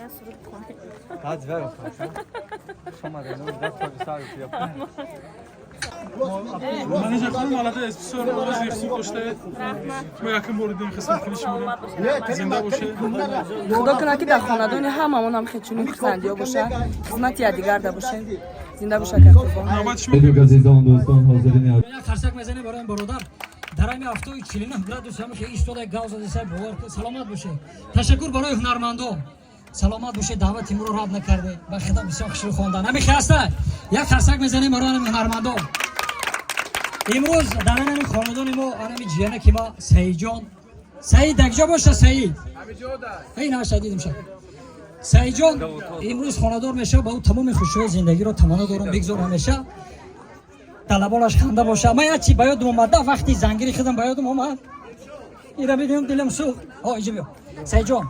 Я суруд бихонем. Манижа хонум, аллакай бисёр овози хуб доштаед. Мо якум бор дидем хизмат кунӣ шуморо. Зинда бошед. Худо кунад, ки дар хонадони ҳамамон ҳам хел чунин хурсандиҳо бошад, хизмати якдигарда бошем. Зинда боша, ака Қурбон. Навбати шумо. Хеле азизон, дӯстон, ҳозирини. Як қарсак мезанем барои ин бародар. Дар ҳами ҳафтои 49 градус ҳамаша истода, гав задеса, бовар кун. Саломат бошед. Ташаккур барои ҳунармандон. Саломат бошед, даъвати моро рад накарде. Ба хидам бисёр хушрӯ хондан. Ҳами хаста як қарсак мезанем барои ҳами ҳунармандон. Имрӯз дар ҳами хонадони мо ҳами ҷиянаки ма Саидҷон. Саид дакҷо боша, Саид? Эй, наша дидим ша. Саидҷон имрӯз хонадор мешавад. Ба ӯ тамоми хушиҳои зиндагиро таманно дорам. Бигзор ҳамеша талабонаш ханда боша. Ман як чи ба ёдам омад, да вақти зангири худам ба ёдам омад. Ира бидем, дилам сӯхт. О, иҷо биё. Саидҷон,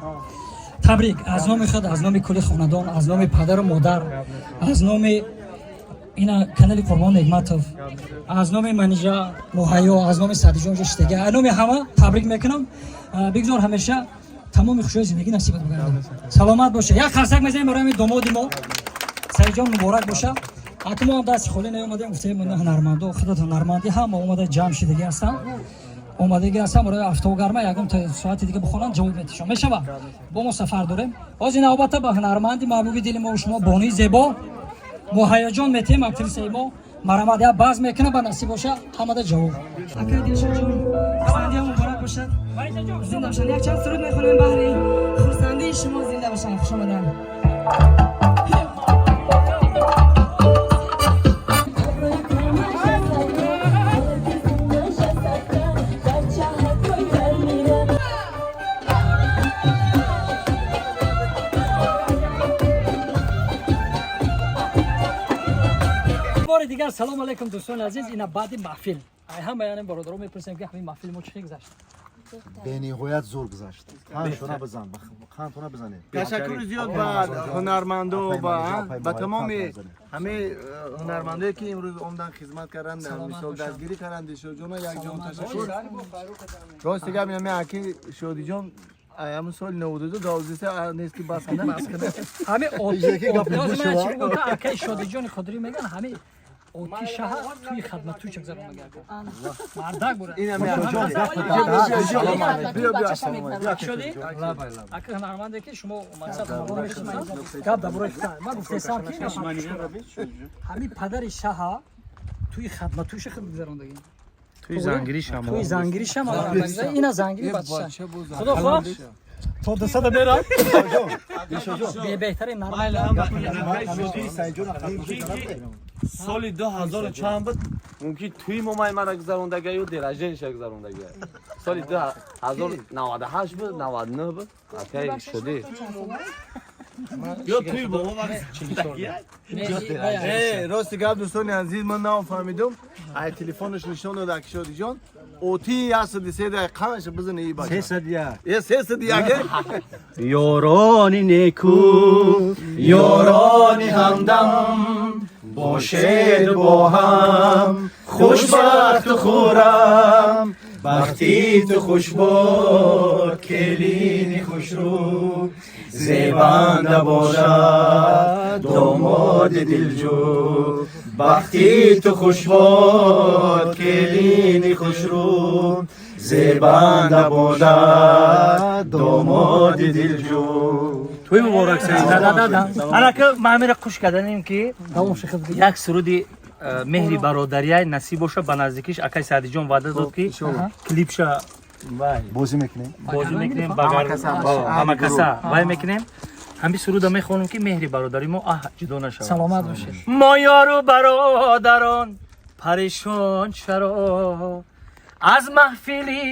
табрик аз номи худ, аз номи кулли хонадон, аз номи падару модар, аз номи ина канали Қурбон Негматов, аз номи Манижа Муҳайё, аз номи Садиҷон ҷоштага, аз номи ҳама табрик мекунам. Бигзор ҳамеша тамоми хушиҳои зиндагӣ насибат бигардад. Саломат боша. Як қарсак мезанем барои ҳамин домоди мо. Саидҷон, муборак боша. Ака, мо ҳам дасти холӣ наомадем, гуфтем ҳунармандо, худат ҳунармандӣ, ҳама омада ҷамъ шидагӣ ҳастанд, омадагӣ ҳастам барои афтобгарма. Ягон соати дига бихонанд, ҷавоб метишон мешава. Бо мо сафар дорем. Ҳозир навбата ба ҳунарманди маҳбуби дили мо, шумо, бонуи зебо Муҳайёҷон метиҳем, актрисаи мо. Марамад як баҳс мекунам, ба насиб боша, ҳамада ҷавоб. Акай Дилшодҷон, хурсандиҳо муборак бошад. Зинда бошанд. Якчанд суруд мехонем баҳри хурсандии шумо. Зинда бошанд, хуш омаданд. Бори дигар салом алейкум, дӯстони азиз. Ина баъди маҳфил ай ҳама яъне бародаро мепурсем, ки ҳамин маҳфили мо чӣ гузашт? Бениҳоят зур гузашт. Қандтона бизан, қандтона бизанед. Ташаккури зиёд ба ҳунармандо, ба тамоми ҳамаи ҳунармандое, ки имрӯз омдан, хизмат карданд, мисол, дастгирӣ карданд Дилшодҷона. Якҷон, ташаккур. Рости гап, ҳами аки Шодиҷон ҳамун соли 92 12 нест, ки бас кунад. Ҳамин акаи Шодиҷони Қодирӣ меган, ҳамин оти шаҳр туи хадмату чак зарон мега, мардак бура. Ин ҳами Шоди ака ҳунарманде, ки шумо мақсад ҳамаро мешиносанд, гап дар бораи ман гуфтесам, ки ҳамин падари шаҳр туи хадматуша худ гузарондагӣ. Туи зангиришам. Туи зангиришам, ина зангири бача, худо хоҳ То дусада мерам. беҳтарин. Соли 2000 чанд буд, мумкин туи момай мара гузарондага ё день рождения ша гузарондага. Соли 2098 буд, 99 буд, акай шудӣ ё туи бобо мара. Рости гап, дӯстони азиз, ман нафаҳмидум, ай телефонаш нишон дод аки Шодиҷон, оти 103 қанша бизани и бача. 301. Е, 301. Ёрони неку, ёрони ҳамдам, бошед бо ҳам хушбахту хурам. Бахти ту хушбод, келини хушрӯ, зебанда бошад домоди дилҷӯ. Бахти ту хушбод, келини хушрӯ, зебанда бошад домоди дилҷӯ. Туй муборак, Анака ма ҳамира қуш карданем, ки як суруди меҳри бародарияй насиб боша. Ба наздикиш акай Саъдиҷон ваъда дод, ки клипша бозӣ мекунем. Бозӣ мекунем, ҳамакаса вай мекунем. Ҳамин суруда мехонам, ки меҳри бародари мо аҳ ҷудо нашавад. Саломат бошед. Мо ёру бародарон парешон чаро, аз маҳфили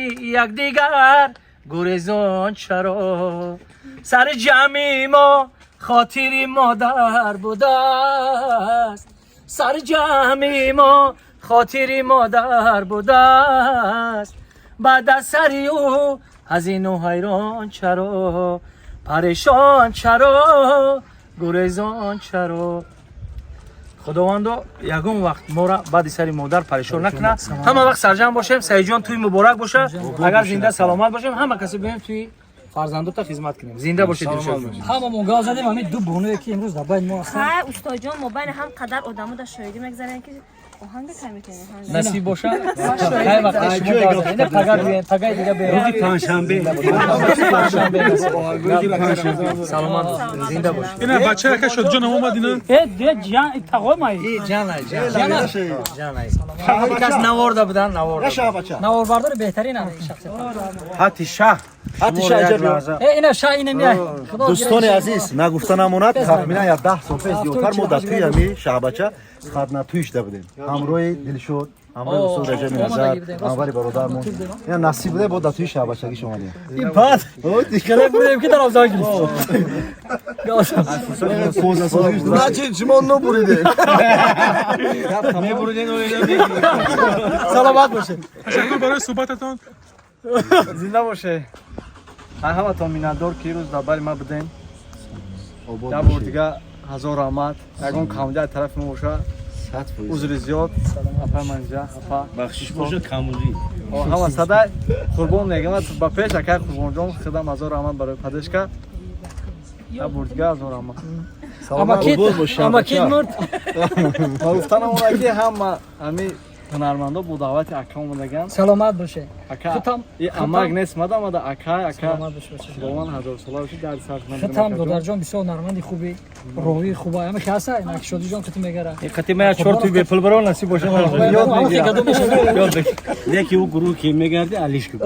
якдигар гурезон чаро? Сари ҷамъи мо хотири модар будааст, сари ҷамъи мо хотири модар будааст. Баъд аз сари ӯ ҳазину ҳайрон чаро, парешон чаро, гурезон чаро? Худовандо, ягон вақт мора баъди сари модар парешон накунад, ҳама вақт сарҷамъ бошем. Саидҷон, туи муборак боша. Агар зинда саломат бошем, ҳама касе биёем туи. Фарзандота хизмат кунем. Зинда бошед, Дилшод. Ҳамамон гап задем, ҳамин ду бонуе ки имрӯз дар байни мо ҳастанд. Ха, устоҷон, мо байни ҳам қадар одамо дар шоҳидӣ мегзарем, ки оҳанга кай метавонем? Насиб боша. Кай вақт шумо гап задем, пага биёем, пагаи дига биёем. Рӯзи панҷшанбе. Панҷшанбе. Саломат, зинда бошед. Ина бача яка Шодҷон омад ина. Э, де ҷан тағомай. И ҷанай, ҷанай. Ҷанай. Кас наворда будан, наворда. Наворбардори беҳтарин ам шахсият. Ҳати шаҳ. Ҳати шаҳ иҷа биё. Э, ина шаҳ, ина миай. Дӯстони азиз, нагуфта намонад, тахминан як 10 сол пеш зиёдтар мо дар тӯи ҳами шаҳбача хадна тӯй шуда будем. Ҳамроҳи Дилшод, ҳамроҳи устод Раҷаби Назар, анвари бародармон. Ина насиб буде, бо дар тӯи шаҳбачагиш омадем. Ин баъд бурем ки дар обзан гирифт. Значит, шумо набуридед. Мебуриден. Саломат бошед. Ташаккур барои суҳбататон. Зинда боше. Ҳаматон миннатдор, ки рӯз дар бари ма будем. Як бор дига ҳазор раҳмат. Ягон камбуди аз тарафи мо боша, узри зиёд. Апа манҷа, апа. Бахшиш бошад камбудӣ. Ҳама садай қурбон мегам ба пеш акай Қурбонҷон, хидам ҳазор раҳмат барои поддержка. Як бор дига ҳазор раҳмат. Амакит мурд. Ва гуфтанам она ки ҳама ҳами ҳунармандо бо даъвати ака омадаган. Саломат боше. Ака, Худам и амак нест, мада ака, ака. Саломат боше, бача. Худованд ҳазорсола бошед, дар сар. Худам додарҷон бисёр ҳунарманди хуби, роҳии хуба. Ҳама ки ҳаста, ина Шодиҷон ки ту мегара. Қати ма чор туй бепул баро насиб боша. Ёд мегирад. Яке ӯ гурӯҳ ки мегарди, алиш ки.